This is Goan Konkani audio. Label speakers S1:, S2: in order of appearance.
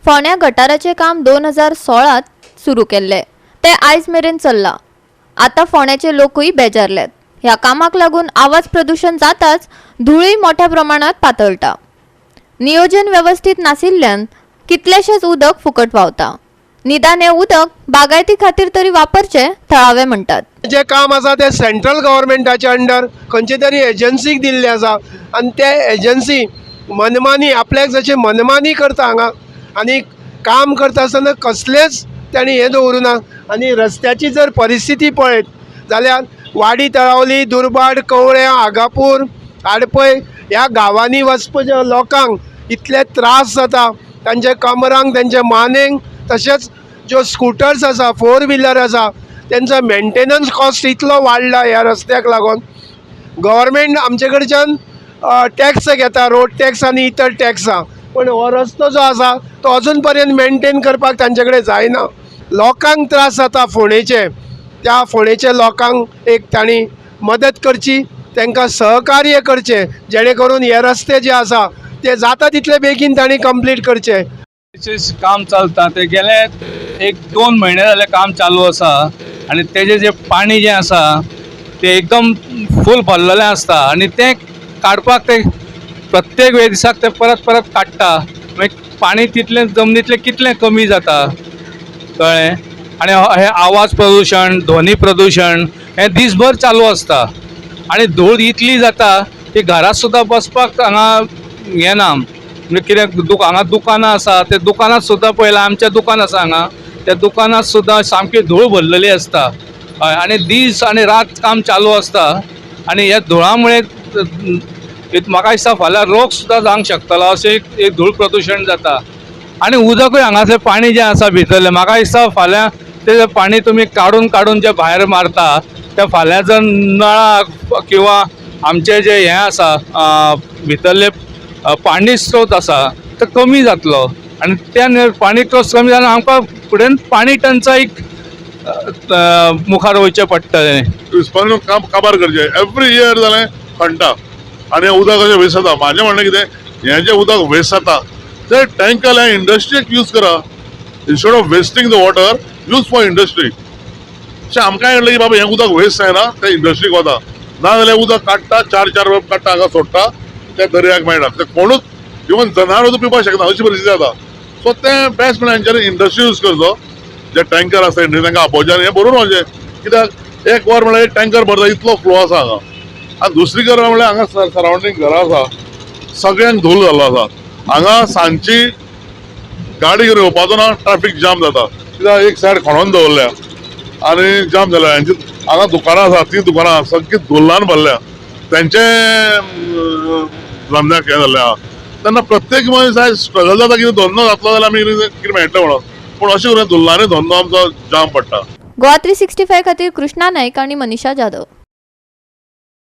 S1: फोंड्या गटाराचें काम 2016त सुरू केल्लें, तें आयज मेरेन चल्लां. आतां फोंड्याचे लोकूय बेजारल्यात. ह्या कामाक लागून आवाज प्रदूशण जाताच, धुळूय मोठ्या प्रमाणात पातळटा. नियोजन वेवस्थीत नाशिल्ल्यान कितलेशेच उदक फुकट व्हांवता. निदान हें उदक बागायती खातीर तरी वापरचें, थळावे म्हणटात.
S2: जें काम आसा तें सेंट्रल गव्हर्मेंटाच्या अंडर खंयचे तरी एजन्सीक दिल्लें आसा आनी ते एजन्सी मनमानी, आपल्याक जशें मनमानी करता हांगा आनी काम करता आसतना कसलेंच तांणी हें दवरूं ना. आनी रस्त्याची जर परिस्थिती पळयत जाल्यार वाडी तळावली, दुर्भाट, कवळ्यां, आगापूर, आडपय ह्या गांवांनी वचपाच्या लोकांक इतले त्रास जाता, तांच्या कमरांक, तांच्या मानेक. तशेंच ज्यो स्कुटर्स आसा, फोर व्हिलर आसा, तेंचो मेंटेनन्स कॉस्ट इतलो वाडला ह्या रस्त्याक लागून. गव्हर्मेंट आमचे कडच्यान टॅक्स घेता, रोड टॅक्स आनी इतर टॅक्सां, पूण हो रस्तो जो आसा तो अजून पर्यंत मेंटेन करपाक तांचे कडेन जायना. लोकांक त्रास जाता फोंडेचे. त्या फोंडेच्या लोकांक एक तांणी मदत करची, तांकां सहकार्य करचें, जेणे करून हे रस्ते जे आसा ते जाता तितले बेगीन तांणी कंप्लीट करचे.
S3: काम चलता ते गेले एक 2 म्हयने जाले काम चालू आसा आनी तेजें जें पाणी जें आसा तें एकदम फूल भरलेलें आसता आनी तें काडपाक ते प्रत्येक वेळ दिसाक ते परत परत काडटा. मागीर पाणी तितलें जमनींतलें कितलें कमी जाता, कळ्ळें? आनी हें आवाज प्रदुशण, ध्वनी प्रदुशण हें दीसभर चालू आसता आनी धूळ इतली जाता की घरांत सुद्दां बसपाक हांगा हें ना. म्हणजे कितें, हांगा दुकानां आसा, ते दुकानांत सुद्दां पळयल्यार, आमचें दुकान आसा हांगा, त्या दुकानांत सुद्दां सामकी धूळ भरलेली आसता. हय, आनी दीस आनी रात काम चालू आसता आनी ह्या धुळा मुळे म्हाका दिसता फाल्यां रोग सुद्दां जावंक शकतलो अशें एक धूळ प्रदुशण जाता. आनी उदकूय हांगासर पाणी जें आसा भितरलें, म्हाका दिसता फाल्यां तें पाणी तुमी काडून काडून जें भायर मारता तें फाल्यां जर नळाक किंवा आमचें जें हें आसा, भितरलें पाणी स्रोत आसा, तो कमी जातलो आनी त्या पाणी स्रोत कमी जाल्यार आमकां फुडें पाणी टंचाईक मुखार वयचें पडटलें.
S4: रिस्पॉन्स काम काबार करचें. एवरी इयर जालें खणटा आनी हें उदक अशें वेस्ट जाता. म्हाजें म्हणणें कितें, हें जें उदक वेस्ट जाता तें टँकर ह्या इंडस्ट्रीक यूज करा. Instead of wasting the water, use for industry. अशें आमकां म्हणलें की बाबा हें उदक वेस्ट जायना, तें इंडस्ट्रीक वता. ना जाल्यार उदक काडटा, चार चार वेळ काडटा, हांगा सोडटा, ते दर्याक मेळटा. ते कोणूच, इवन जनावर सुद्दां पिवपाक शकना अशी परिस्थिती जाता. सो तें बेस्ट म्हणल्यार हेंच्यांनी इंडस्ट्री यूज करचो. जे टँकर आसता इंडस्ट्री, तांकां आपोवचें आनी हें बरोवन वचचें. कित्याक एक वर म्हणल्यार एक टँकर भरता, इतलो फ्लो आसा हांगा. आनी दुसरी गजाल म्हणल्यार हांगा सरावंडींग घरां आसा, सगळ्यांक धूल जाल्लो आसा. हांगा सांजची गाडी घेवन येवपाचो ना, ट्राफीक जाम जाता, कित्याक एक सायड खणोन दवरल्या आनी जाम जाल्या. हांची हांगा दुकानां आसा, ती दुकानां सगळीं धुल्लान भरल्या, तेंचे धंद्याक हें जाल्लें आहा. तेन्ना प्रत्येक मनीस आयज स्ट्रगल जाता, कितें धंदो जातलो जाल्यार आमी कितें कितें मेळटलें म्हणून. पूण अशें करून धुल्लांनी धंदो आमचो जाम पडटा.
S1: गोवा 365 खातीर कृष्णा नाईक आणि मनीषा जाधव.